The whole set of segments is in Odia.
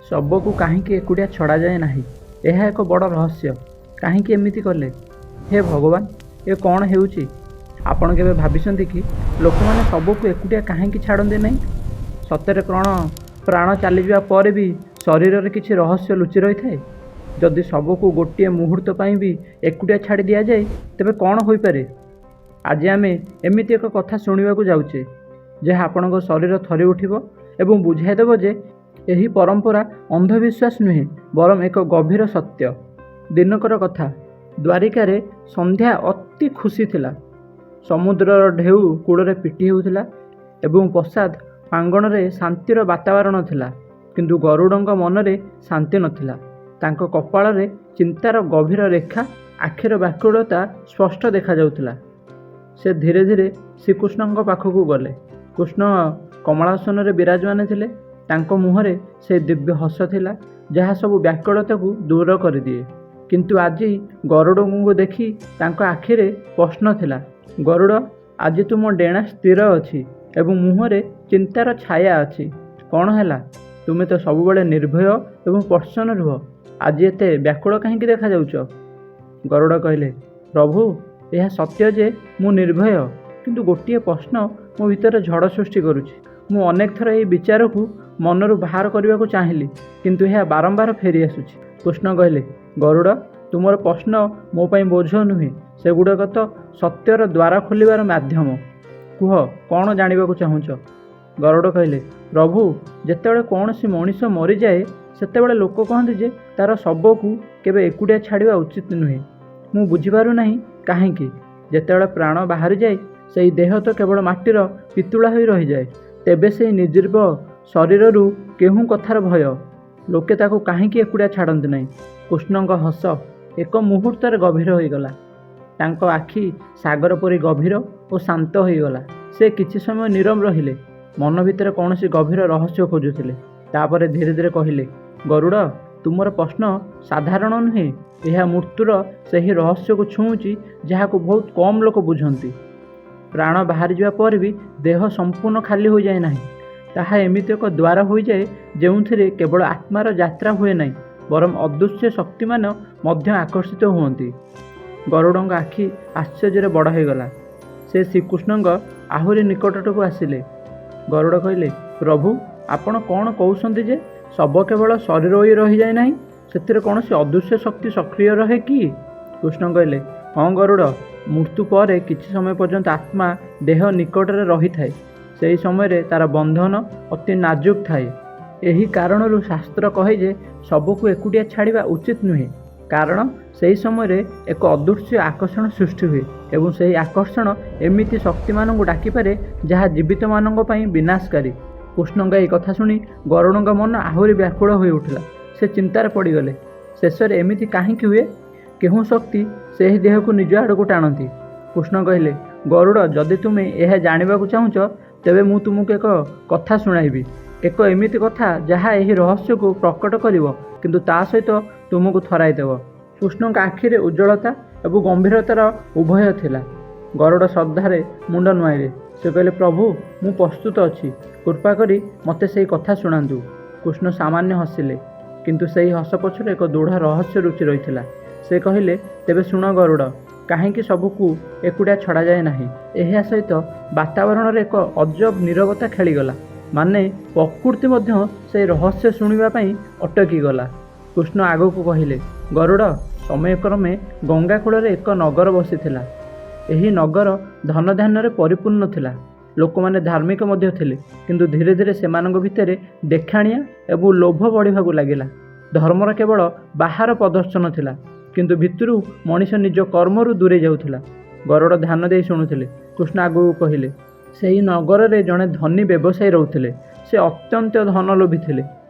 ଶବକୁ କାହିଁକି ଏକୁଟିଆ ଛଡ଼ାଯାଏ ନାହିଁ? ଏହା ଏକ ବଡ଼ ରହସ୍ୟ। କାହିଁକି ଏମିତି କଲେ? ହେ ଭଗବାନ, ଏ କ'ଣ ହେଉଛି? ଆପଣ କେବେ ଭାବିଛନ୍ତି କି ଲୋକମାନେ ଶବକୁ ଏକୁଟିଆ କାହିଁକି ଛାଡ଼ନ୍ତି ନାହିଁ? ସତରେ କ'ଣ ପ୍ରାଣ ଚାଲିଯିବା ପରେ ବି ଶରୀରରେ କିଛି ରହସ୍ୟ ଲୁଚି ରହିଥାଏ? ଯଦି ଶବକୁ ଗୋଟିଏ ମୁହୂର୍ତ୍ତ ପାଇଁ ବି ଏକୁଟିଆ ଛାଡ଼ି ଦିଆଯାଏ, ତେବେ କ'ଣ ହୋଇପାରେ? ଆଜି ଆମେ ଏମିତି ଏକ କଥା ଶୁଣିବାକୁ ଯାଉଛେ, ଯାହା ଆପଣଙ୍କ ଶରୀର ଥରି ଉଠିବ ଏବଂ ବୁଝାଇଦେବ ଯେ ଏହି ପରମ୍ପରା ଅନ୍ଧବିଶ୍ୱାସ ନୁହେଁ, ବରଂ ଏକ ଗଭୀର ସତ୍ୟ। ଦିନକର କଥା, ଦ୍ୱାରିକାରେ ସନ୍ଧ୍ୟା ଅତି ଖୁସି ଥିଲା। ସମୁଦ୍ରର ଢେଉ କୂଳରେ ପିଟି ହେଉଥିଲା ଏବଂ ପ୍ରାସାଦ ପ୍ରାଙ୍ଗଣରେ ଶାନ୍ତିର ବାତାବରଣ ଥିଲା। କିନ୍ତୁ ଗରୁଡ଼ଙ୍କ ମନରେ ଶାନ୍ତି ନଥିଲା। ତାଙ୍କ କପାଳରେ ଚିନ୍ତାର ଗଭୀର ରେଖା, ଆଖିର ବ୍ୟାକୁଳତା ସ୍ପଷ୍ଟ ଦେଖାଯାଉଥିଲା। ସେ ଧୀରେ ଧୀରେ ଶ୍ରୀକୃଷ୍ଣଙ୍କ ପାଖକୁ ଗଲେ। କୃଷ୍ଣ କମଳାସନରେ ବିରାଜମାନ ଥିଲେ। ତାଙ୍କ ମୁହଁରେ ସେ ଦିବ୍ୟ ହସ ଥିଲା, ଯାହା ସବୁ ବ୍ୟାକୁଳତାକୁ ଦୂର କରିଦିଏ। କିନ୍ତୁ ଆଜି ଗରୁଡ଼ଙ୍କୁ ଦେଖି ତାଙ୍କ ଆଖିରେ ପ୍ରଶ୍ନ ଥିଲା। "ଗରୁଡ଼, ଆଜି ତୁମ ଡେଣା ସ୍ଥିର ଅଛି ଏବଂ ମୁହଁରେ ଚିନ୍ତାର ଛାୟା ଅଛି। କ'ଣ ହେଲା? ତୁମେ ତ ସବୁବେଳେ ନିର୍ଭୟ ଏବଂ ପ୍ରସନ୍ନ ରୁହ। ଆଜି ଏତେ ବ୍ୟାକୁଳ କାହିଁକି ଦେଖାଯାଉଛ?" ଗରୁଡ଼ କହିଲେ, "ପ୍ରଭୁ, ଏହା ସତ୍ୟ ଯେ ମୁଁ ନିର୍ଭୟ, କିନ୍ତୁ ଗୋଟିଏ ପ୍ରଶ୍ନ ମୋ ଭିତରେ ଝଡ଼ ସୃଷ୍ଟି କରୁଛି। ମୁଁ ଅନେକ ଥର ଏହି ବିଚାରକୁ ମନରୁ ବାହାର କରିବାକୁ ଚାହିଁଲି, କିନ୍ତୁ ଏହା ବାରମ୍ବାର ଫେରିଆସୁଛି।" କୃଷ୍ଣ କହିଲେ, "ଗରୁଡ଼, ତୁମର ପ୍ରଶ୍ନ ମୋ ପାଇଁ ବୋଝ ନୁହେଁ। ସେଗୁଡ଼ିକ ତ ସତ୍ୟର ଦ୍ୱାର ଖୋଲିବାର ମାଧ୍ୟମ। କୁହ, କ'ଣ ଜାଣିବାକୁ ଚାହୁଁଛ?" ଗରୁଡ଼ କହିଲେ, "ପ୍ରଭୁ, ଯେତେବେଳେ କୌଣସି ମଣିଷ ମରିଯାଏ, ସେତେବେଳେ ଲୋକ କହନ୍ତି ଯେ ତା'ର ଶବକୁ କେବେ ଏକୁଟିଆ ଛାଡ଼ିବା ଉଚିତ ନୁହେଁ। ମୁଁ ବୁଝିପାରୁନାହିଁ କାହିଁକି? ଯେତେବେଳେ ପ୍ରାଣ ବାହାରିଯାଏ, ସେହି ଦେହ ତ କେବଳ ମାଟିର ପିତୁଳା ହୋଇ ରହିଯାଏ। ତେବେ ସେହି ନିର୍ଜୀବ ଶରୀରରୁ କେଉଁ କଥାର ଭୟ? ଲୋକେ ତାକୁ କାହିଁକି ଏକୁଟିଆ ଛାଡ଼ନ୍ତି ନାହିଁ?" କୃଷ୍ଣଙ୍କ ହସ ଏକ ମୁହୂର୍ତ୍ତରେ ଗଭୀର ହୋଇଗଲା। ତାଙ୍କ ଆଖି ସାଗର ପରି ଗଭୀର ଓ ଶାନ୍ତ ହୋଇଗଲା। ସେ କିଛି ସମୟ ନୀରବ ରହିଲେ, ମନ ଭିତରେ କୌଣସି ଗଭୀର ରହସ୍ୟ ଖୋଜୁଥିଲେ। ତାପରେ ଧୀରେ ଧୀରେ କହିଲେ, "ଗରୁଡ଼, ତୁମର ପ୍ରଶ୍ନ ସାଧାରଣ ନୁହେଁ। ଏହା ମୃତ୍ୟୁର ସେହି ରହସ୍ୟକୁ ଛୁଉଁଛି, ଯାହାକୁ ବହୁତ କମ୍ ଲୋକ ବୁଝନ୍ତି। ପ୍ରାଣ ବାହାରିଯିବା ପରେ ବି ଦେହ ସମ୍ପୂର୍ଣ୍ଣ ଖାଲି ହୋଇଯାଏ ନାହିଁ। ତାହା ଏମିତି ଏକ ଦ୍ୱାର ହୋଇଯାଏ, ଯେଉଁଥିରେ କେବଳ ଆତ୍ମାର ଯାତ୍ରା ହୁଏ ନାହିଁ, ବରଂ ଅଦୃଶ୍ୟ ଶକ୍ତିମାନ ମଧ୍ୟ ଆକର୍ଷିତ ହୁଅନ୍ତି।" ଗରୁଡ଼ଙ୍କ ଆଖି ଆଶ୍ଚର୍ଯ୍ୟରେ ବଡ଼ ହୋଇଗଲା। ସେ ଶ୍ରୀକୃଷ୍ଣଙ୍କ ଆହୁରି ନିକଟକୁ ଆସିଲେ। ଗରୁଡ଼ କହିଲେ, "ପ୍ରଭୁ, ଆପଣ କ'ଣ କହୁଛନ୍ତି ଯେ ଶବ କେବଳ ଶରୀର ହୋଇ ରହିଯାଏ ନାହିଁ? ସେଥିରେ କୌଣସି ଅଦୃଶ୍ୟ ଶକ୍ତି ସକ୍ରିୟ ରହେ କି?" କୃଷ୍ଣ କହିଲେ, "ହଁ ଗରୁଡ଼, ମୃତ୍ୟୁ ପରେ କିଛି ସମୟ ପର୍ଯ୍ୟନ୍ତ ଆତ୍ମା ଦେହ ନିକଟରେ ରହିଥାଏ। ସେହି ସମୟରେ ତା'ର ବନ୍ଧନ ଅତି ନାଜୁକ ଥାଏ। ଏହି କାରଣରୁ ଶାସ୍ତ୍ର କହେ ଯେ ଶବକୁ ଏକୁଟିଆ ଛାଡ଼ିବା ଉଚିତ ନୁହେଁ। କାରଣ ସେହି ସମୟରେ ଏକ ଅଦୃଶ୍ୟ ଆକର୍ଷଣ ସୃଷ୍ଟି ହୁଏ ଏବଂ ସେହି ଆକର୍ଷଣ ଏମିତି ଶକ୍ତିମାନଙ୍କୁ ଡାକିପାରେ, ଯାହା ଜୀବିତମାନଙ୍କ ପାଇଁ ବିନାଶକାରୀ।" କୃଷ୍ଣଙ୍କ ଏହି କଥା ଶୁଣି ଗରୁଡ଼ଙ୍କ ମନ ଆହୁରି ବ୍ୟାକୁଳ ହୋଇଉଠିଲା। ସେ ଚିନ୍ତାରେ ପଡ଼ିଗଲେ। ଶେଷରେ ଏମିତି କାହିଁକି ହୁଏ? କେଉଁ ଶକ୍ତି ସେହି ଦେହକୁ ନିଜ ଆଡ଼କୁ ଟାଣନ୍ତି? କୃଷ୍ଣ କହିଲେ, "ଗରୁଡ଼, ଯଦି ତୁମେ ଏହା ଜାଣିବାକୁ ଚାହୁଁଛ, ତେବେ ମୁଁ ତୁମକୁ ଏକ କଥା ଶୁଣାଇବି। ଏକ ଏମିତି କଥା, ଯାହା ଏହି ରହସ୍ୟକୁ ପ୍ରକଟ କରିବ, କିନ୍ତୁ ତା ସହିତ ତୁମକୁ ଥରାଇଦେବ।" କୃଷ୍ଣଙ୍କ ଆଖିରେ ଉଜ୍ଜ୍ୱଳତା ଏବଂ ଗମ୍ଭୀରତାର ଉଭୟ ଥିଲା। ଗରୁଡ଼ ଶ୍ରଦ୍ଧାରେ ମୁଣ୍ଡ ନୁଆଁଇଲେ। ସେ କହିଲେ, "ପ୍ରଭୁ, ମୁଁ ପ୍ରସ୍ତୁତ ଅଛି। କୃପା କରି ମୋତେ ସେହି କଥା ଶୁଣାନ୍ତୁ।" କୃଷ୍ଣ ସାମାନ୍ୟ ହସିଲେ, କିନ୍ତୁ ସେହି ହସ ପଛରେ ଏକ ଦୃଢ଼ ରହସ୍ୟ ଲୁଚି ରହିଥିଲା। ସେ କହିଲେ, "ତେବେ ଶୁଣ ଗରୁଡ଼, କାହିଁକି ଶବକୁ ଏକୁଟିଆ ଛଡ଼ାଯାଏ ନାହିଁ।" ଏହା ସହିତ ବାତାବରଣରେ ଏକ ଅଜବ ନୀରବତା ଖେଳିଗଲା, ମାନେ ପ୍ରକୃତି ମଧ୍ୟ ସେହି ରହସ୍ୟ ଶୁଣିବା ପାଇଁ ଅଟକିଗଲା। କୃଷ୍ଣ ଆଗକୁ କହିଲେ, "ଗରୁଡ଼, ସମୟକ୍ରମେ ଗଙ୍ଗା କୂଳରେ ଏକ ନଗର ବସିଥିଲା। ଏହି ନଗର ଧନଧାନ୍ୟରେ ପରିପୂର୍ଣ୍ଣ ଥିଲା। ଲୋକମାନେ ଧାର୍ମିକ ମଧ୍ୟ ଥିଲେ। କିନ୍ତୁ ଧୀରେ ଧୀରେ ସେମାନଙ୍କ ଭିତରେ ଦେଖାଣିଆ ଏବଂ ଲୋଭ ବଢ଼ିବାକୁ ଲାଗିଲା। ଧର୍ମର କେବଳ ବାହାର ପ୍ରଦର୍ଶନ ଥିଲା, କିନ୍ତୁ ଭିତରୁ ମଣିଷ ନିଜ କର୍ମରୁ ଦୂରେଇ ଯାଉଥିଲା।" ଗରୁଡ଼ ଧ୍ୟାନ ଦେଇ ଶୁଣୁଥିଲେ। କୃଷ୍ଣ ଆଗକୁ କହିଲେ, "ସେହି ନଗରରେ ଜଣେ ଧନୀ ବ୍ୟବସାୟୀ ରହୁଥିଲେ। ସେ ଅତ୍ୟନ୍ତ ଧନଲୋଭୀ ଥିଲେ।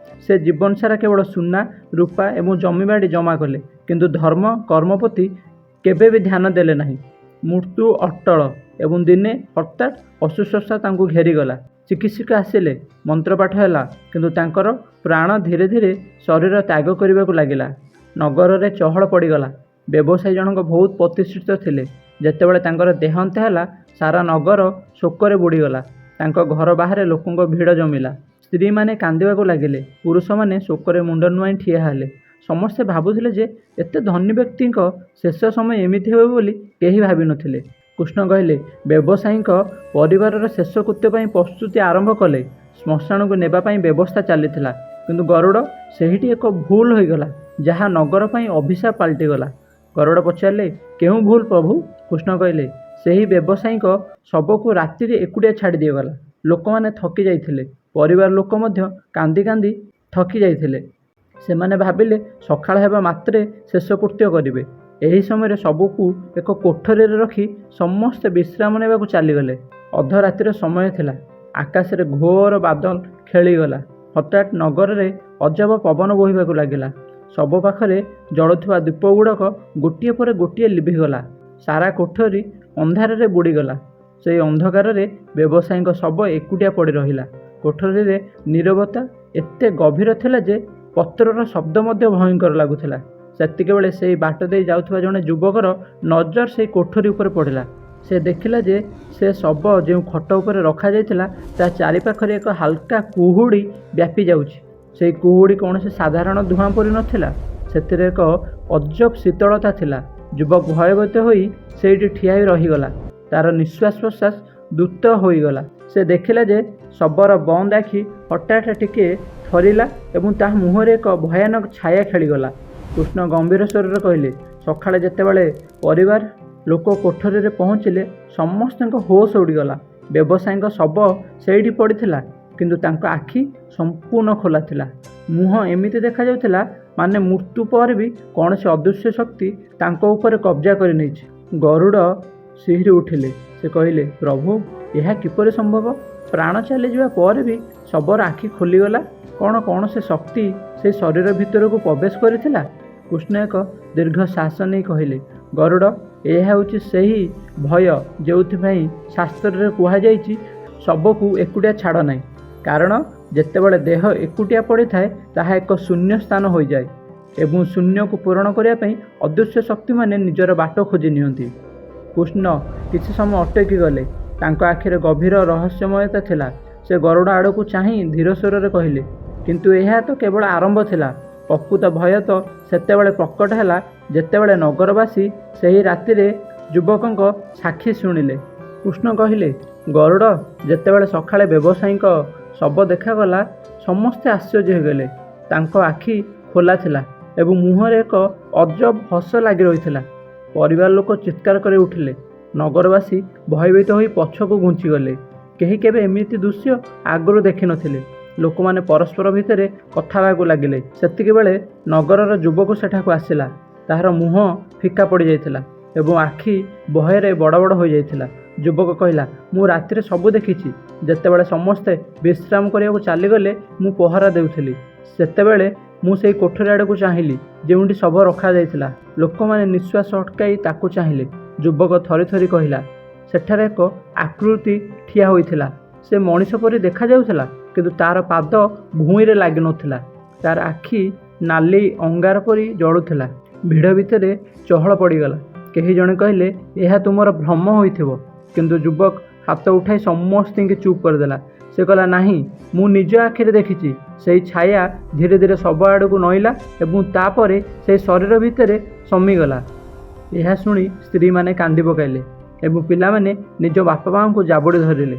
ସେ ଜୀବନସାରା କେବଳ ସୁନା, ରୂପା ଏବଂ ଜମିବାଡ଼ି ଜମା କଲେ, କିନ୍ତୁ ଧର୍ମ କର୍ମ ପ୍ରତି କେବେ ବି ଧ୍ୟାନ ଦେଲେ ନାହିଁ। ମୃତ୍ୟୁ ଅଟଳ ଏବଂ ଦିନେ ହଠାତ୍ ଅସୁସ୍ଥତା ତାଙ୍କୁ ଘେରିଗଲା। ଚିକିତ୍ସକ ଆସିଲେ, ମନ୍ତ୍ରପାଠ ହେଲା, କିନ୍ତୁ ତାଙ୍କର ପ୍ରାଣ ଧୀରେ ଧୀରେ ଶରୀର ତ୍ୟାଗ କରିବାକୁ ଲାଗିଲା। ନଗରରେ ଚହଳ ପଡ଼ିଗଲା। ବ୍ୟବସାୟୀ ଜଣକ ବହୁତ ପ୍ରତିଷ୍ଠିତ ଥିଲେ। ଯେତେବେଳେ ତାଙ୍କର ଦେହାନ୍ତ ହେଲା, ସାରା ନଗର ଶୋକରେ ବୁଡ଼ିଗଲା। ତାଙ୍କ ଘର ବାହାରେ ଲୋକଙ୍କ ଭିଡ଼ ଜମିଲା। ସ୍ତ୍ରୀମାନେ କାନ୍ଦିବାକୁ ଲାଗିଲେ। ପୁରୁଷମାନେ ଶୋକରେ ମୁଣ୍ଡ ନୁଆଁଇ ଠିଆ ହେଲେ। ସମସ୍ତେ ଭାବୁଥିଲେ ଯେ ଏତେ ଧନୀ ବ୍ୟକ୍ତିଙ୍କ ଶେଷ ସମୟ ଏମିତି ହେବ ବୋଲି କେହି ଭାବିନଥିଲେ। କୃଷ୍ଣ କହିଲେ, ବ୍ୟବସାୟୀଙ୍କ ପରିବାରର ଶେଷକୃତ୍ୟ ପାଇଁ ପ୍ରସ୍ତୁତି ଆରମ୍ଭ କଲେ। ଶ୍ମଶାନକୁ ନେବା ପାଇଁ ବ୍ୟବସ୍ଥା ଚାଲିଥିଲା। କିନ୍ତୁ ଗରୁଡ଼, ସେଇଠି ଏକ ଭୁଲ ହୋଇଗଲା, ଯାହା ନଗର ପାଇଁ ଅଭିଶାପ ପାଲଟିଗଲା। ଗରୁଡ଼ ପଚାରିଲେ, କେଉଁ ଭୁଲ ପ୍ରଭୁ? କୃଷ୍ଣ କହିଲେ, ସେହି ବ୍ୟବସାୟୀଙ୍କ ଶବକୁ ରାତିରେ ଏକୁଟିଆ ଛାଡ଼ି ଦିଆଗଲା। ଲୋକମାନେ ଥକି ଯାଇଥିଲେ। ପରିବାର ଲୋକ ମଧ୍ୟ କାନ୍ଦି କାନ୍ଦି ଥକି ଯାଇଥିଲେ। ସେମାନେ ଭାବିଲେ ସକାଳ ହେବା ମାତ୍ରେ ଶେଷକୃତ୍ୟ କରିବେ। ଏହି ସମୟରେ ଶବକୁ ଏକ କୋଠରୀରେ ରଖି ସମସ୍ତେ ବିଶ୍ରାମ ନେବାକୁ ଚାଲିଗଲେ। ଅଧରାତିର ସମୟ ଥିଲା। ଆକାଶରେ ଘୋର ବାଦଲ ଖେଳିଗଲା। ହଠାତ୍ ନଗରରେ ଅଜବ ପବନ ବୋହିବାକୁ ଲାଗିଲା। ଶବ ପାଖରେ ଜଳୁଥିବା ଦୀପଗୁଡ଼ାକ ଗୋଟିଏ ପରେ ଗୋଟିଏ ଲିଭିଗଲା। ସାରା କୋଠରୀ ଅନ୍ଧାରରେ ବୁଡ଼ିଗଲା। ସେହି ଅନ୍ଧକାରରେ ବ୍ୟବସାୟୀଙ୍କ ଶବ ଏକୁଟିଆ ପଡ଼ି ରହିଲା। କୋଠରୀରେ ନୀରବତା ଏତେ ଗଭୀର ଥିଲା ଯେ ପତ୍ରର ଶବ୍ଦ ମଧ୍ୟ ଭୟଙ୍କର ଲାଗୁଥିଲା। ସେତିକିବେଳେ ସେହି ବାଟ ଦେଇ ଯାଉଥିବା ଜଣେ ଯୁବକର ନଜର ସେହି କୋଠରୀ ଉପରେ ପଡ଼ିଲା। ସେ ଦେଖିଲା ଯେ ସେ ଶବ ଯେଉଁ ଖଟ ଉପରେ ରଖାଯାଇଥିଲା, ତା ଚାରିପାଖରେ ଏକ ହାଲକା କୁହୁଡ଼ି ବ୍ୟାପି ଯାଉଛି। ସେହି କୁହୁଡ଼ି କୌଣସି ସାଧାରଣ ଧୂଆଁ ପରି ନଥିଲା। ସେଥିରେ ଏକ ଅଜବ ଶୀତଳତା ଥିଲା। ଯୁବକ ଭୟଭୀତ ହୋଇ ସେଇଠି ଠିଆ ହୋଇ ରହିଗଲା। ତାର ନିଶ୍ୱାସ ପ୍ରଶ୍ୱାସ ଦ୍ରୁତ ହୋଇଗଲା। ସେ ଦେଖିଲା ଯେ ଶବର ବନ୍ଦ ଆଖି ହଠାତ୍ ଟିକେ ଥରିଲା ଏବଂ ତା ମୁହଁରେ ଏକ ଭୟାନକ ଛାୟା ଖେଳିଗଲା। କୃଷ୍ଣ ଗମ୍ଭୀର ସ୍ୱରରେ କହିଲେ, ସକାଳେ ଯେତେବେଳେ ପରିବାର ଲୋକ କୋଠରୀରେ ପହଞ୍ଚିଲେ, ସମସ୍ତଙ୍କ ହୋସ ଉଡ଼ିଗଲା। ବ୍ୟବସାୟୀଙ୍କ ଶବ ସେଇଠି ପଡ଼ିଥିଲା, କିନ୍ତୁ ତାଙ୍କ ଆଖି ସମ୍ପୂର୍ଣ୍ଣ ଖୋଲା ଥିଲା। ମୁହଁ ଏମିତି ଦେଖାଯାଉଥିଲା, ମାନେ ମୃତ୍ୟୁ ପରେ ବି କୌଣସି ଅଦୃଶ୍ୟ ଶକ୍ତି ତାଙ୍କ ଉପରେ କବ୍ଜା କରିନେଇଛି। ଗରୁଡ଼ ଶିହରି ଉଠିଲେ। ସେ କହିଲେ, ପ୍ରଭୁ, ଏହା କିପରି ସମ୍ଭବ? ପ୍ରାଣ ଚାଲିଯିବା ପରେ ବି ଶବର ଆଖି ଖୋଲିଗଲା। କ'ଣ କୌଣସି ଶକ୍ତି ସେହି ଶରୀର ଭିତରକୁ ପ୍ରବେଶ କରିଥିଲା? କୃଷ୍ଣ ଏକ ଦୀର୍ଘ ଶ୍ୱାସ ନେଇ କହିଲେ, ଗରୁଡ଼, ଏହା ହେଉଛି ସେହି ଭୟ ଯେଉଁଥିପାଇଁ ଶାସ୍ତ୍ରରେ କୁହାଯାଇଛି, ଶବକୁ ଏକୁଟିଆ ଛାଡ଼ ନାହିଁ। କାରଣ ଯେତେବେଳେ ଦେହ ଏକୁଟିଆ ପଡ଼ିଥାଏ, ତାହା ଏକ ଶୂନ୍ୟ ସ୍ଥାନ ହୋଇଯାଏ ଏବଂ ଶୂନ୍ୟକୁ ପୂରଣ କରିବା ପାଇଁ ଅଦୃଶ୍ୟ ଶକ୍ତିମାନେ ନିଜର ବାଟ ଖୋଜି ନିଅନ୍ତି। କୃଷ୍ଣ କିଛି ସମୟ ଅଟକି ଗଲେ। ତାଙ୍କ ଆଖିରେ ଗଭୀର ରହସ୍ୟମୟତା ଥିଲା। ସେ ଗରୁଡ଼ ଆଡ଼କୁ ଚାହିଁ ଧୀର ସ୍ୱରରେ କହିଲେ, କିନ୍ତୁ ଏହା ତ କେବଳ ଆରମ୍ଭ ଥିଲା। ପ୍ରକୃତ ଭୟ ତ ସେତେବେଳେ ପ୍ରକଟ ହେଲା, ଯେତେବେଳେ ନଗରବାସୀ ସେହି ରାତିରେ ଯୁବକଙ୍କ ସାକ୍ଷୀ ଶୁଣିଲେ। କୃଷ୍ଣ କହିଲେ, ଗରୁଡ଼, ଯେତେବେଳେ ସକାଳେ ବ୍ୟବସାୟୀଙ୍କ ଶବ ଦେଖାଗଲା, ସମସ୍ତେ ଆଶ୍ଚର୍ଯ୍ୟ ହୋଇଗଲେ। ତାଙ୍କ ଆଖି ଖୋଲା ଥିଲା ଏବଂ ମୁହଁରେ ଏକ ଅଜବ ହସ ଲାଗି ରହିଥିଲା। ପରିବାର ଲୋକ ଚିତ୍କାର କରି ଉଠିଲେ। ନଗରବାସୀ ଭୟଭୀତ ହୋଇ ପଛକୁ ଘୁଞ୍ଚିଗଲେ। କେହି କେବେ ଏମିତି ଦୃଶ୍ୟ ଆଗରୁ ଦେଖିନଥିଲେ। ଲୋକମାନେ ପରସ୍ପର ଭିତରେ କଥା ହେବାକୁ ଲାଗିଲେ। ସେତିକିବେଳେ ନଗରର ଯୁବକ ସେଠାକୁ ଆସିଲା। ତାହାର ମୁହଁ ଫିକା ପଡ଼ିଯାଇଥିଲା ଏବଂ ଆଖି ଭୟରେ ବଡ଼ ବଡ଼ ହୋଇଯାଇଥିଲା। ଯୁବକ କହିଲା, ମୁଁ ରାତିରେ ସବୁ ଦେଖିଛି। ଯେତେବେଳେ ସମସ୍ତେ ବିଶ୍ରାମ କରିବାକୁ ଚାଲିଗଲେ, ମୁଁ ପହରା ଦେଉଥିଲି। ସେତେବେଳେ ମୁଁ ସେଇ କୋଠରୀ ଆଡ଼କୁ ଚାହିଁଲି, ଯେଉଁଠି ଶବ ରଖାଯାଇଥିଲା। ଲୋକମାନେ ନିଶ୍ୱାସ ଅଟକାଇ ତାକୁ ଚାହିଁଲେ। ଯୁବକ ଥରି ଥରି କହିଲା, ସେଠାରେ ଏକ ଆକୃତି ଠିଆ ହୋଇଥିଲା। ସେ ମଣିଷ ପରି ଦେଖାଯାଉଥିଲା, କିନ୍ତୁ ତାର ପାଦ ଭୂଇଁରେ ଲାଗିନଥିଲା। ତାର ଆଖି ନାଲି ଅଙ୍ଗାର ପରି ଜଳୁଥିଲା। ଭିଡ଼ ଭିତରେ ଚହଳ ପଡ଼ିଗଲା। କେହି ଜଣେ କହିଲେ, ଏହା ତୁମର ଭ୍ରମ ହୋଇଥିବ। କିନ୍ତୁ ଯୁବକ ହାତ ଉଠାଇ ସମସ୍ତଙ୍କୁ ଚୁପ୍ କରିଦେଲା। ସେ କହିଲା, ନାହିଁ, ମୁଁ ନିଜ ଆଖିରେ ଦେଖିଛି। ସେଇ ଛାୟା ଧୀରେ ଧୀରେ ଶବ ଆଡ଼କୁ ନଇଁଲା ଏବଂ ତାପରେ ସେହି ଶରୀର ଭିତରେ ସମିଗଲା। ଏହା ଶୁଣି ସ୍ତ୍ରୀମାନେ କାନ୍ଦି ପକାଇଲେ ଏବଂ ପିଲାମାନେ ନିଜ ବାପା ମାଆଙ୍କୁ ଜାବୁଡ଼ି ଧରିଲେ।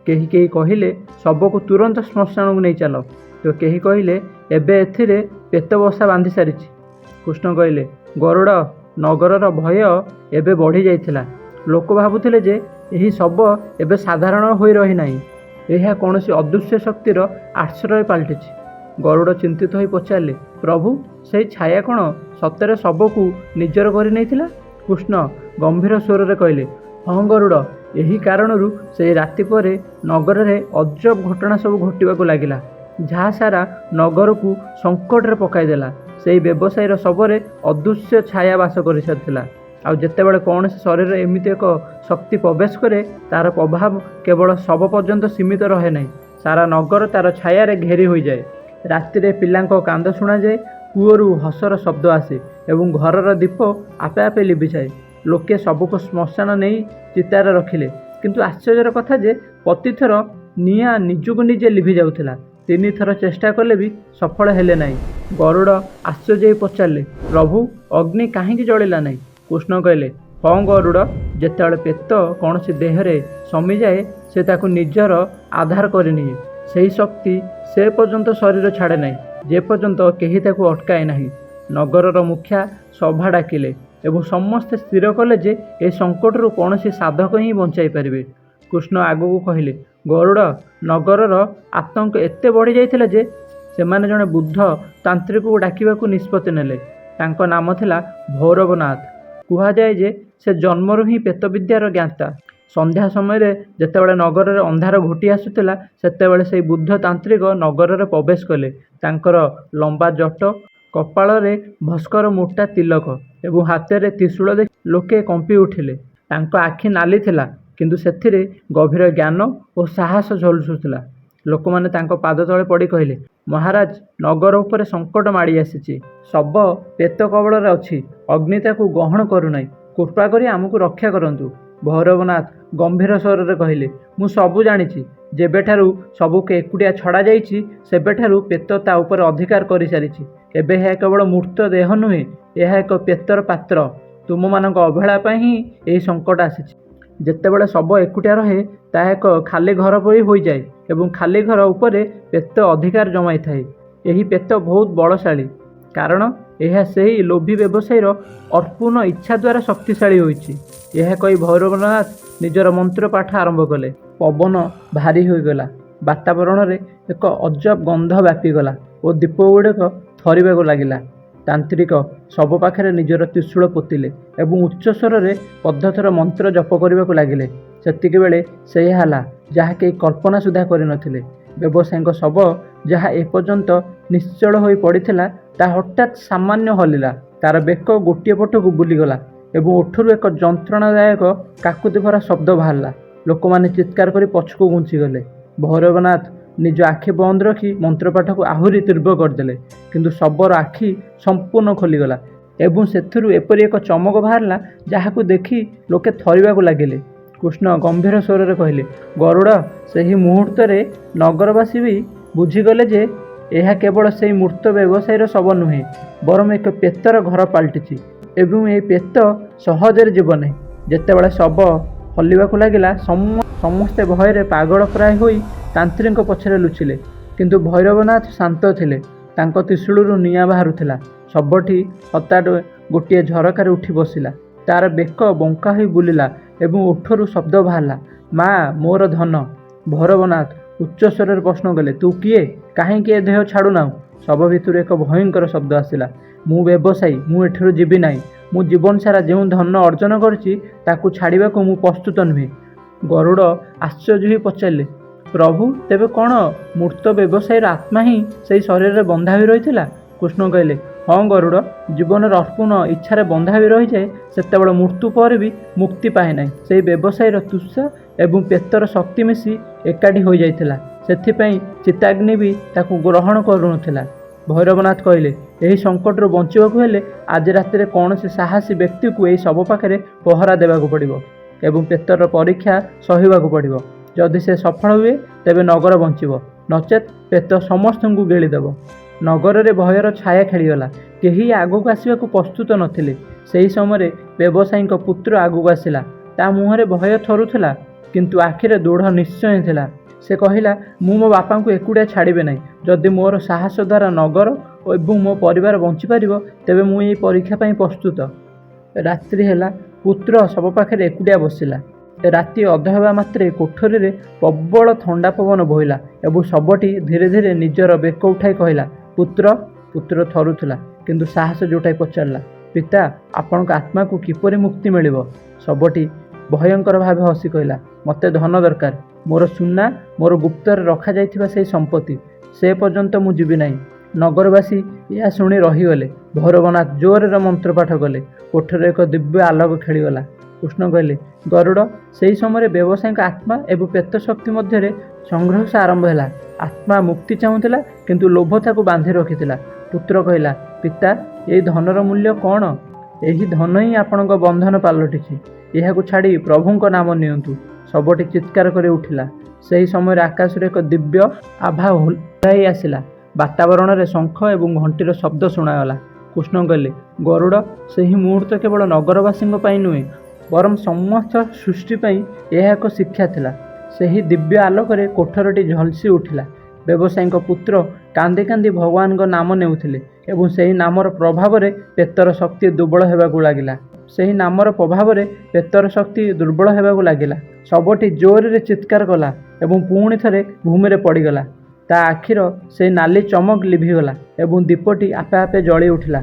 କେହି କେହି କହିଲେ, ଶବକୁ ତୁରନ୍ତ ଶ୍ମଶାନକୁ ନେଇ ଚାଲ, ତ କେହି କହିଲେ, ଏବେ ଏଥିରେ ପ୍ରେତ ବସା ବାନ୍ଧି ସାରିଛି। କୃଷ୍ଣ କହିଲେ, ଗରୁଡ଼, ନଗରର ଭୟ ଏବେ ବଢ଼ିଯାଇଥିଲା। ଲୋକ ଭାବୁଥିଲେ ଯେ ଏହି ଶବ ଏବେ ସାଧାରଣ ହୋଇ ରହିନାହିଁ, ଏହା କୌଣସି ଅଦୃଶ୍ୟ ଶକ୍ତିର ଆଶ୍ରୟ ପାଲଟିଛି। ଗରୁଡ଼ ଚିନ୍ତିତ ହୋଇ ପଚାରିଲେ, ପ୍ରଭୁ, ସେହି ଛାୟା କ'ଣ ସତରେ ଶବକୁ ନିଜର କରିନେଇଥିଲା? କୃଷ୍ଣ ଗମ୍ଭୀର ସ୍ୱରରେ କହିଲେ, ହଁ ଗରୁଡ଼, ଏହି କାରଣରୁ ସେହି ରାତି ପରେ ନଗରରେ ଅଜବ ଘଟଣା ସବୁ ଘଟିବାକୁ ଲାଗିଲା, ଯାହା ସାରା ନଗରକୁ ସଙ୍କଟରେ ପକାଇଦେଲା। ସେହି ବ୍ୟବସାୟୀର ଶବରେ ଅଦୃଶ୍ୟ ଛାୟା ବାସ କରିସାରିଥିଲା। ଆଉ ଯେତେବେଳେ କୌଣସି ଶରୀରରେ ଏମିତି ଏକ ଶକ୍ତି ପ୍ରବେଶ କରେ, ତାର ପ୍ରଭାବ କେବଳ ଶବ ପର୍ଯ୍ୟନ୍ତ ସୀମିତ ରହେ ନାହିଁ, ସାରା ନଗର ତାର ଛାୟାରେ ଘେରି ହୋଇଯାଏ। ରାତିରେ ପିଲାଙ୍କ କାନ୍ଦ ଶୁଣାଯାଏ, କୂଅରୁ ହସର ଶବ୍ଦ ଆସେ ଏବଂ ଘରର ଦୀପ ଆପେ ଆପେ ଲିଭିଯାଏ। ଲୋକେ ଶବକୁ ଶ୍ମଶାନ ନେଇ ଚିତାରେ ରଖିଲେ, କିନ୍ତୁ ଆଶ୍ଚର୍ଯ୍ୟର କଥା ଯେ ପ୍ରତିଥର ନିଆଁ ନିଜକୁ ନିଜେ ଲିଭିଯାଉଥିଲା। ତିନିଥର ଚେଷ୍ଟା କଲେ ବି ସଫଳ ହେଲେ ନାହିଁ। ଗରୁଡ଼ ଆଶ୍ଚର୍ଯ୍ୟ ହୋଇ ପଚାରିଲେ, ପ୍ରଭୁ, ଅଗ୍ନି କାହିଁକି ଜଳିଲା ନାହିଁ? କୃଷ୍ଣ କହିଲେ, ହଁ ଗରୁଡ଼, ଯେତେବେଳେ ପ୍ରେତ କୌଣସି ଦେହରେ ସମିଯାଏ, ସେ ତାକୁ ନିଜର ଆଧାର କରିନିଏ। ସେହି ଶକ୍ତି ସେ ପର୍ଯ୍ୟନ୍ତ ଶରୀର ଛାଡ଼େ ନାହିଁ ଯେପର୍ଯ୍ୟନ୍ତ କେହି ତାକୁ ଅଟକାଏ ନାହିଁ। ନଗରର ମୁଖିଆ ସଭା ଡାକିଲେ ଏବଂ ସମସ୍ତେ ସ୍ଥିର କଲେ ଯେ ଏ ସଙ୍କଟରୁ କୌଣସି ସାଧକ ହିଁ ବଞ୍ଚାଇ ପାରିବେ। କୃଷ୍ଣ ଆଗକୁ କହିଲେ, ଗରୁଡ଼, ନଗରର ଆତଙ୍କ ଏତେ ବଢ଼ିଯାଇଥିଲା ଯେ ସେମାନେ ଜଣେ ବୃଦ୍ଧ ତାନ୍ତ୍ରିକକୁ ଡାକିବାକୁ ନିଷ୍ପତ୍ତି ନେଲେ। ତାଙ୍କ ନାମ ଥିଲା ଭୈରବନାଥ। କୁହାଯାଏ ଯେ ସେ ଜନ୍ମରୁ ହିଁ ପ୍ରେତବିଦ୍ୟାର ଜ୍ଞାତା। ସନ୍ଧ୍ୟା ସମୟରେ ଯେତେବେଳେ ନଗରରେ ଅନ୍ଧାର ଘୋଟି ଆସୁଥିଲା, ସେତେବେଳେ ସେହି ବୃଦ୍ଧ ତାନ୍ତ୍ରିକ ନଗରରେ ପ୍ରବେଶ କଲେ। ତାଙ୍କର ଲମ୍ବା ଜଟ, କପାଳରେ ଭସ୍ମର ମୋଟା ତିଲକ ଏବଂ ହାତରେ ତ୍ରିଶୂଳ ଦେଖି ଲୋକେ କମ୍ପିଉଠିଲେ। ତାଙ୍କ ଆଖି ନାଲି ଥିଲା, କିନ୍ତୁ ସେଥିରେ ଗଭୀର ଜ୍ଞାନ ଓ ସାହସ ଝଲସୁଥିଲା। ଲୋକମାନେ ତାଙ୍କ ପାଦତଳେ ପଡ଼ି କହିଲେ, ମହାରାଜ, ନଗର ଉପରେ ସଙ୍କଟ ମାଡ଼ି ଆସିଛି। ଶବ ପ୍ରେତ କବଳରେ ଅଛି, ଅଗ୍ନି ତାକୁ ଗ୍ରହଣ କରୁନାହିଁ। କୃପା କରି ଆମକୁ ରକ୍ଷା କରନ୍ତୁ। ଭୈରବନାଥ ଗମ୍ଭୀର ସ୍ୱରରେ କହିଲେ, ମୁଁ ସବୁ ଜାଣିଛି। ଯେବେଠାରୁ ଶବକୁ ଏକୁଟିଆ ଛଡ଼ାଯାଇଛି, ସେବେଠାରୁ ପ୍ରେତ ତା ଉପରେ ଅଧିକାର କରିସାରିଛି। ଏବେ ଏହା କେବଳ ମୃତ ଦେହ ନୁହେଁ, ଏହା ଏକ ପ୍ରେତର ପାତ୍ର। ତୁମମାନଙ୍କ ଅବହେଳା ପାଇଁ ହିଁ ଏହି ସଙ୍କଟ ଆସିଛି। ଯେତେବେଳେ ଶବ ଏକୁଟିଆ ରହେ, ତାହା ଏକ ଖାଲି ଘର ପରି ହୋଇଯାଏ ଏବଂ ଖାଲି ଘର ଉପରେ ପ୍ରେତ ଅଧିକାର ଜମାଇଥାଏ। ଏହି ପ୍ରେତ ବହୁତ ବଳଶାଳୀ, କାରଣ ଏହା ସେହି ଲୋଭୀ ବ୍ୟବସାୟୀର ଅପୂର୍ଣ୍ଣ ଇଚ୍ଛା ଦ୍ୱାରା ଶକ୍ତିଶାଳୀ ହୋଇଛି। ଏହା କହି ଭୈରବନାଥ ନିଜର ମନ୍ତ୍ର ପାଠ ଆରମ୍ଭ କଲେ। ପବନ ଭାରୀ ହୋଇଗଲା, ବାତାବରଣରେ ଏକ ଅଜବ ଗନ୍ଧ ବ୍ୟାପିଗଲା ଓ ଦୀପଗୁଡ଼ିକ ଥରିବାକୁ ଲାଗିଲା। ତାନ୍ତ୍ରିକ ଶବ ପାଖରେ ନିଜର ତ୍ରିଶୂଳ ପୋତିଲେ ଏବଂ ଉଚ୍ଚ ସ୍ୱରରେ ପଦ୍ଧତିର ମନ୍ତ୍ର ଜପ କରିବାକୁ ଲାଗିଲେ। ସେତିକିବେଳେ ସେଇଆ ହେଲା ଯାହା କେହି କଳ୍ପନା ସୁଦ୍ଧା କରିନଥିଲେ। ବ୍ୟବସାୟୀଙ୍କ ଶବ, ଯାହା ଏପର୍ଯ୍ୟନ୍ତ ନିଶ୍ଚଳ ହୋଇ ପଡ଼ିଥିଲା, ତାହା ହଠାତ୍ ସାମାନ୍ୟ ହଲିଲା। ତାର ବେକ ଗୋଟିଏ ପଟକୁ ବୁଲିଗଲା ଏବଂ ଓଠରୁ ଏକ ଯନ୍ତ୍ରଣାଦାୟକ କାକୁତି ଭରା ଶବ୍ଦ ବାହାରିଲା। ଲୋକମାନେ ଚିତ୍କାର କରି ପଛକୁ ଘୁଞ୍ଚିଗଲେ। ଭୈରବନାଥ ନିଜ ଆଖି ବନ୍ଦ ରଖି ମନ୍ତ୍ରପାଠକୁ ଆହୁରି ତୀବ୍ର କରିଦେଲେ। କିନ୍ତୁ ଶବର ଆଖି ସମ୍ପୂର୍ଣ୍ଣ ଖୋଲିଗଲା ଏବଂ ସେଥିରୁ ଏପରି ଏକ ଚମକ ବାହାରିଲା ଯାହାକୁ ଦେଖି ଲୋକେ ଥରିବାକୁ ଲାଗିଲେ। କୃଷ୍ଣ ଗମ୍ଭୀର ସ୍ୱରରେ କହିଲେ, ଗରୁଡ଼, ସେହି ମୁହୂର୍ତ୍ତରେ ନଗରବାସୀ ବି ବୁଝିଗଲେ ଯେ ଏହା କେବଳ ସେହି ମୃତ ବ୍ୟବସାୟୀର ଶବ ନୁହେଁ, ବରଂ ଏକ ପ୍ରେତର ଘର ପାଲଟିଛି ଏବଂ ଏହି ପ୍ରେତ ସହଜରେ ଯିବ ନାହିଁ। ଯେତେବେଳେ ଶବ ହଲିବାକୁ ଲାଗିଲା, ସମସ୍ତେ ଭୟରେ ପାଗଳ ପ୍ରାୟ ହୋଇ ତାନ୍ତ୍ରିକଙ୍କ ପଛରେ ଲୁଚିଲେ। କିନ୍ତୁ ଭୈରବନାଥ ଶାନ୍ତ ଥିଲେ। ତାଙ୍କ ତ୍ରିଶୂଳରୁ ନିଆଁ ବାହାରୁଥିଲା। ଶବଟି ହଠାତ୍ ଗୋଟିଏ ଝରକାରେ ଉଠି ବସିଲା। ତାର ବେକ ବଙ୍କା ହୋଇ ବୁଲିଲା ଏବଂ ଓଠରୁ ଶବ୍ଦ ବାହାରିଲା, ମା, ମୋର ଧନ। ଭୈରବନାଥ ଉଚ୍ଚ ସ୍ୱରରେ ପ୍ରଶ୍ନ କଲେ, ତୁ କିଏ? କାହିଁକି ଏ ଦେହ ଛାଡ଼ୁନାହୁଁ? ଶବ ଭିତରୁ ଏକ ଭୟଙ୍କର ଶବ୍ଦ ଆସିଲା, ମୁଁ ବ୍ୟବସାୟୀ, ମୁଁ ଏଠାରୁ ଯିବି ନାହିଁ। ମୁଁ ଜୀବନସାରା ଯେଉଁ ଧନ ଅର୍ଜନ କରିଛି, ତାକୁ ଛାଡ଼ିବାକୁ ମୁଁ ପ୍ରସ୍ତୁତ ନୁହେଁ। ଗରୁଡ଼ ଆଶ୍ଚର୍ଯ୍ୟ ହୋଇ ପଚାରିଲେ, ପ୍ରଭୁ, ତେବେ କ'ଣ ମୃତ ବ୍ୟବସାୟୀର ଆତ୍ମା ହିଁ ସେହି ଶରୀରରେ ବନ୍ଧା ହୋଇ ରହିଥିଲା? କୃଷ୍ଣ କହିଲେ, ହଁ ଗରୁଡ଼, ଜୀବନର ଅପୂର୍ଣ୍ଣ ଇଚ୍ଛାରେ ବନ୍ଧା ହୋଇ ରହିଯାଏ, ସେତେବେଳେ ମୃତ୍ୟୁ ପରେ ବି ମୁକ୍ତି ପାଏ ନାହିଁ। ସେହି ବ୍ୟବସାୟୀର ତୃଷା ଏବଂ ପ୍ରେତର ଶକ୍ତି ମିଶି ଏକାଠି ହୋଇଯାଇଥିଲା। ସେଥିପାଇଁ ଚିତାଗ୍ନି ବି ତାକୁ ଗ୍ରହଣ କରୁନଥିଲା। ଭୈରବନାଥ କହିଲେ, ଏହି ସଙ୍କଟରୁ ବଞ୍ଚିବାକୁ ହେଲେ ଆଜି ରାତିରେ କୌଣସି ସାହସୀ ବ୍ୟକ୍ତିକୁ ଏହି ଶବ ପାଖରେ ପହରା ଦେବାକୁ ପଡ଼ିବ ଏବଂ ପ୍ରେତର ପରୀକ୍ଷା ସହିବାକୁ ପଡ଼ିବ। ଯଦି ସେ ସଫଳ ହୁଏ, ତେବେ ନଗର ବଞ୍ଚିବ, ନଚେତ୍ ପ୍ରେତ ସମସ୍ତଙ୍କୁ ଗିଳିଦେବ। ନଗରରେ ଭୟର ଛାୟା ଖେଳିଗଲା। କେହି ଆଗକୁ ଆସିବାକୁ ପ୍ରସ୍ତୁତ ନଥିଲେ। ସେହି ସମୟରେ ବ୍ୟବସାୟୀଙ୍କ ପୁତ୍ର ଆଗକୁ ଆସିଲା। ତା ମୁହଁରେ ଭୟ ଥରୁଥିଲା, କିନ୍ତୁ ଆଖିରେ ଦୃଢ଼ ନିଶ୍ଚୟ ଥିଲା। ସେ କହିଲା, ମୁଁ ମୋ ବାପାଙ୍କୁ ଏକୁଟିଆ ଛାଡ଼ିବି ନାହିଁ। ଯଦି ମୋର ସାହସ ଦ୍ୱାରା ନଗର ଏବଂ ମୋ ପରିବାର ବଞ୍ଚିପାରିବ, ତେବେ ମୁଁ ଏହି ପରୀକ୍ଷା ପାଇଁ ପ୍ରସ୍ତୁତ। ରାତ୍ରି ହେଲା। ପୁତ୍ର ଶବ ପାଖରେ ଏକୁଟିଆ ବସିଲା। ରାତି ଅଧ ହେବା ମାତ୍ରେ କୋଠରୀରେ ପ୍ରବଳ ଥଣ୍ଡା ପବନ ବୋହିଲା ଏବଂ ଶବଟି ଧୀରେ ଧୀରେ ନିଜର ବେକ ଉଠାଇ କହିଲା, ପୁତ୍ର। ପୁତ୍ର ଥରୁଥିଲା, କିନ୍ତୁ ସାହସ ଜୁଟାଇ ପଚାରିଲା, ପିତା, ଆପଣଙ୍କ ଆତ୍ମାକୁ କିପରି ମୁକ୍ତି ମିଳିବ? ଶବଟି ଭୟଙ୍କର ଭାବେ ହସି କହିଲା, ମୋତେ ଧନ ଦରକାର, ମୋର ସୁନା, ମୋର ଗୁପ୍ତରେ ରଖାଯାଇଥିବା ସେହି ସମ୍ପତ୍ତି। ସେ ପର୍ଯ୍ୟନ୍ତ ମୁଁ ଯିବି ନାହିଁ। ନଗରବାସୀ ଏହା ଶୁଣି ରହିଗଲେ। ଭୈରବନାଥ ଜୋରରେ ମନ୍ତ୍ରପାଠ କଲେ। କୋଠରୀରେ ଏକ ଦିବ୍ୟ ଆଲୋକ ଖେଳିଗଲା। କୃଷ୍ଣ କହିଲେ, ଗରୁଡ଼, ସେହି ସମୟରେ ବ୍ୟବସାୟୀଙ୍କ ଆତ୍ମା ଏବଂ ପ୍ରେତ ଶକ୍ତି ମଧ୍ୟରେ ସଂଘର୍ଷ ଆରମ୍ଭ ହେଲା। ଆତ୍ମା ମୁକ୍ତି ଚାହୁଁଥିଲା, କିନ୍ତୁ ଲୋଭ ତାକୁ ବାନ୍ଧି ରଖିଥିଲା। ପୁତ୍ର କହିଲା, ପିତା, ଏହି ଧନର ମୂଲ୍ୟ କ'ଣ? ଏହି ଧନ ହିଁ ଆପଣଙ୍କ ବନ୍ଧନ ପାଲଟିଛି। ଏହାକୁ ଛାଡ଼ି ପ୍ରଭୁଙ୍କ ନାମ ନିଅନ୍ତୁ। ଶବଟି ଚିତ୍କାର କରି ଉଠିଲା। ସେହି ସମୟରେ ଆକାଶରୁ ଏକ ଦିବ୍ୟ ଆଭା ଓହ୍ଲାଇ ଆସିଲା। ବାତାବରଣରେ ଶଙ୍ଖ ଏବଂ ଘଣ୍ଟିର ଶବ୍ଦ ଶୁଣାଗଲା। କୃଷ୍ଣ କହିଲେ, ଗରୁଡ଼, ସେହି ମୁହୂର୍ତ୍ତ କେବଳ ନଗରବାସୀଙ୍କ ପାଇଁ ନୁହେଁ, ବରଂ ସମସ୍ତ ସୃଷ୍ଟି ପାଇଁ ଏହା ଏକ ଶିକ୍ଷା ଥିଲା। ସେହି ଦିବ୍ୟ ଆଲୋକରେ କୋଠରଟି ଝଲସି ଉଠିଲା। ବ୍ୟବସାୟୀଙ୍କ ପୁତ୍ର କାନ୍ଦି କାନ୍ଦି ଭଗବାନଙ୍କ ନାମ ନେଉଥିଲେ ଏବଂ ସେହି ନାମର ପ୍ରଭାବରେ ପ୍ରେତର ଶକ୍ତି ଦୁର୍ବଳ ହେବାକୁ ଲାଗିଲା। ସେହି ନାମର ପ୍ରଭାବରେ ପ୍ରେତର ଶକ୍ତି ଦୁର୍ବଳ ହେବାକୁ ଲାଗିଲା। ଶବଟି ଜୋରରେ ଚିତ୍କାର କଲା ଏବଂ ପୁଣି ଥରେ ଭୂମିରେ ପଡ଼ିଗଲା। ତା ଆଖିର ସେହି ନାଲି ଚମକ ଲିଭିଗଲା ଏବଂ ଦୀପଟି ଆପେ ଆପେ ଜଳି ଉଠିଲା।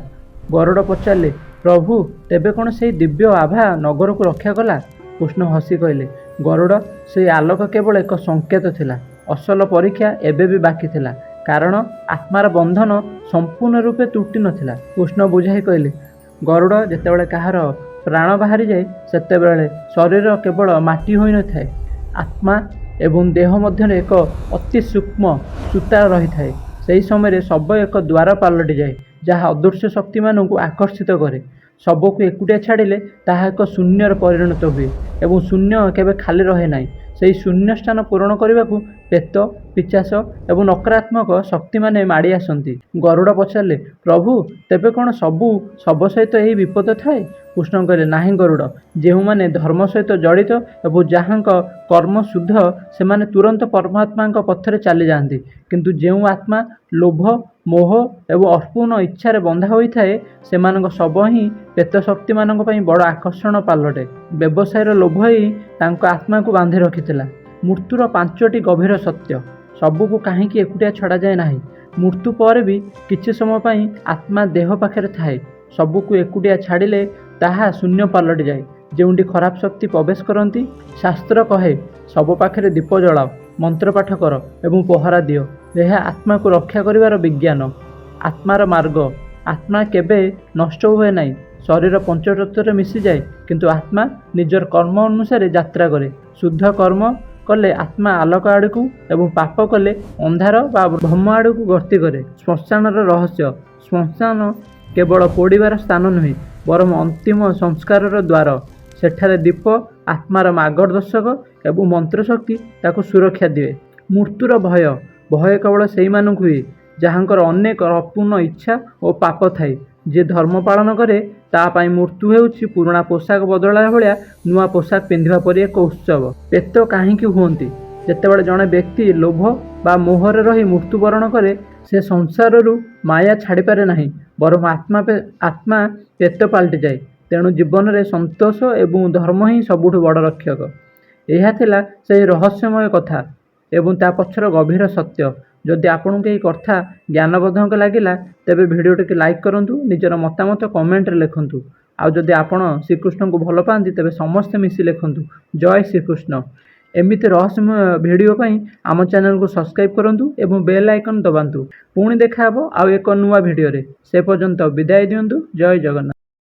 ଗରୁଡ଼ ପଚାରିଲେ, ପ୍ରଭୁ, ତେବେ କ'ଣ ସେହି ଦିବ୍ୟ ଆଭା ନଗରକୁ ରକ୍ଷା କଲା? କୃଷ୍ଣ ହସି କହିଲେ, ଗରୁଡ଼, ସେହି ଆଲୋକ କେବଳ ଏକ ସଂକେତ ଥିଲା। ଅସଲ ପରୀକ୍ଷା ଏବେ ବି ବାକି ଥିଲା, କାରଣ ଆତ୍ମାର ବନ୍ଧନ ସମ୍ପୂର୍ଣ୍ଣ ରୂପେ ତୁଟି ନଥିଲା। କୃଷ୍ଣ ବୁଝାଇ କହିଲେ, ଗରୁଡ଼, ଯେତେବେଳେ କାହାର ପ୍ରାଣ ବାହାରିଯାଏ, ସେତେବେଳେ ଶରୀର କେବଳ ମାଟି ହୋଇନଥାଏ। ଆତ୍ମା ଏବଂ ଦେହ ମଧ୍ୟରେ ଏକ ଅତି ସୂକ୍ଷ୍ମ ସୂତା ରହିଥାଏ। ସେହି ସମୟରେ ଶବ ଏକ ଦ୍ୱାର ପାଲଟିଯାଏ, ଯାହା ଅଦୃଶ୍ୟ ଶକ୍ତିମାନଙ୍କୁ ଆକର୍ଷିତ କରେ। ଶବକୁ ଏକୁଟିଆ ଛାଡ଼ିଲେ ତାହା ଏକ ଶୂନ୍ୟରେ ପରିଣତ ହୁଏ ଏବଂ ଶୂନ୍ୟ କେବେ ଖାଲି ରହେ ନାହିଁ। ସେହି ଶୂନ୍ୟ ସ୍ଥାନ ପୂରଣ କରିବାକୁ ପ୍ରେତ, ପିଶାଚ ଏବଂ ନକାରାତ୍ମକ ଶକ୍ତିମାନେ ମାଡ଼ି ଆସନ୍ତି। ଗରୁଡ଼ ପଚାରିଲେ, ପ୍ରଭୁ, ତେବେ କ'ଣ ସବୁ ଶବ ସହିତ ଏହି ବିପଦ ଥାଏ? କୃଷ୍ଣ କହିଲେ, ନାହିଁ ଗରୁଡ଼, ଯେଉଁମାନେ ଧର୍ମ ସହିତ ଜଡ଼ିତ ଏବଂ ଯାହାଙ୍କ କର୍ମ ଶୁଦ୍ଧ, ସେମାନେ ତୁରନ୍ତ ପରମାତ୍ମାଙ୍କ ପଥରେ ଚାଲିଯାଆନ୍ତି। କିନ୍ତୁ ଯେଉଁ ଆତ୍ମା ଲୋଭ, ମୋହ ଏବଂ ଅପୂର୍ଣ୍ଣ ଇଚ୍ଛାରେ ବନ୍ଧା ହୋଇଥାଏ, ସେମାନଙ୍କ ଶବ ହିଁ ପ୍ରେତ ଶକ୍ତିମାନଙ୍କ ପାଇଁ ବଡ଼ ଆକର୍ଷଣ ପାଲଟେ। ବ୍ୟବସାୟର ଲୋଭ ହିଁ ତାଙ୍କ ଆତ୍ମାକୁ ବାନ୍ଧି ରଖିଥିଲା। ମୃତ୍ୟୁର ପାଞ୍ଚଟି ଗଭୀର ସତ୍ୟ। ଶବକୁ କାହିଁକି ଏକୁଟିଆ ଛଡ଼ାଯାଏ ନାହିଁ? ମୃତ୍ୟୁ ପରେ ବି କିଛି ସମୟ ପାଇଁ ଆତ୍ମା ଦେହ ପାଖରେ ଥାଏ। ଶବକୁ ଏକୁଟିଆ ଛାଡ଼ିଲେ ତାହା ଶୂନ୍ୟ ପାଲଟିଯାଏ, ଯେଉଁଠି ଖରାପ ଶକ୍ତି ପ୍ରବେଶ କରନ୍ତି। ଶାସ୍ତ୍ର କହେ, ଶବ ପାଖରେ ଦୀପ ଜଳାଅ, ମନ୍ତ୍ରପାଠ କର ଏବଂ ପହରା ଦିଅ। ଏହା ଆତ୍ମାକୁ ରକ୍ଷା କରିବାର ବିଜ୍ଞାନ। ଆତ୍ମାର ମାର୍ଗ। ଆତ୍ମା କେବେ ନଷ୍ଟ ହୁଏ ନାହିଁ। ଶରୀର ପଞ୍ଚତତ୍ତ୍ୱରେ ମିଶିଯାଏ, କିନ୍ତୁ ଆତ୍ମା ନିଜର କର୍ମ ଅନୁସାରେ ଯାତ୍ରା କରେ। ଶୁଦ୍ଧ କର୍ମ କଲେ ଆତ୍ମା ଆଲୋକ ଆଡ଼କୁ ଏବଂ ପାପ କଲେ ଅନ୍ଧାର ବା ଭ୍ରମ ଆଡ଼କୁ ଗତି କରେ। ଶ୍ମଶାନର ରହସ୍ୟ। ଶ୍ମଶାନ କେବଳ ପୋଡ଼ିବାର ସ୍ଥାନ ନୁହେଁ, ବରଂ ଅନ୍ତିମ ସଂସ୍କାରର ଦ୍ୱାର। ସେଠାରେ ଦୀପ ଆତ୍ମାର ମାର୍ଗଦର୍ଶକ ଏବଂ ମନ୍ତ୍ରଶକ୍ତି ତାକୁ ସୁରକ୍ଷା ଦିଏ। ମୃତ୍ୟୁର ଭୟ। ଭୟ କେବଳ ସେଇମାନଙ୍କୁ ହୁଏ ଯାହାଙ୍କର ଅନେକ ଅପୂର୍ଣ୍ଣ ଇଚ୍ଛା ଓ ପାପ ଥାଏ। ଯିଏ ଧର୍ମ ପାଳନ କରେ, ତା ପାଇଁ ମୃତ୍ୟୁ ହେଉଛି ପୁରୁଣା ପୋଷାକ ବଦଳାଇଲା ଭଳିଆ ନୂଆ ପୋଷାକ ପିନ୍ଧିବା ପରି ଏକ ଉତ୍ସବ। ପ୍ରେତ କାହିଁକି ହୁଅନ୍ତି? ଯେତେବେଳେ ଜଣେ ବ୍ୟକ୍ତି ଲୋଭ ବା ମୋହରେ ରହି ମୃତ୍ୟୁବରଣ କରେ, ସେ ସଂସାରରୁ ମାୟା ଛାଡ଼ିପାରେ ନାହିଁ, ବରଂ ଆତ୍ମା ପ୍ରେତ ପାଲଟିଯାଏ। ତେଣୁ ଜୀବନରେ ସନ୍ତୋଷ ଏବଂ ଧର୍ମ ହିଁ ସବୁଠୁ ବଡ଼ ରକ୍ଷକ। ଏହା ଥିଲା ସେହି ରହସ୍ୟମୟ କଥା ଏବଂ ତା ପଛର ଗଭୀର ସତ୍ୟ। ଯଦି ଆପଣଙ୍କୁ ଏହି କଥା ଜ୍ଞାନବର୍ଦ୍ଧକ ଲାଗିଲା, ତେବେ ଭିଡ଼ିଓଟିକୁ ଲାଇକ୍ କରନ୍ତୁ, ନିଜର ମତାମତ କମେଣ୍ଟରେ ଲେଖନ୍ତୁ। ଆଉ ଯଦି ଆପଣ ଶ୍ରୀକୃଷ୍ଣଙ୍କୁ ଭଲ ପାଆନ୍ତି, ତେବେ ସମସ୍ତେ ମିଶି ଲେଖନ୍ତୁ, ଜୟ ଶ୍ରୀକୃଷ୍ଣ। ଏମିତି ରହସ୍ୟମୟ ଭିଡ଼ିଓ ପାଇଁ ଆମ ଚ୍ୟାନେଲକୁ ସବସ୍କ୍ରାଇବ୍ କରନ୍ତୁ ଏବଂ ବେଲ୍ ଆଇକନ୍ ଦବାନ୍ତୁ। ପୁଣି ଦେଖାହେବ ଆଉ ଏକ ନୂଆ ଭିଡ଼ିଓରେ। ସେ ପର୍ଯ୍ୟନ୍ତ ବିଦାୟ ଦିଅନ୍ତୁ। ଜୟ ଜଗନ୍ନାଥ।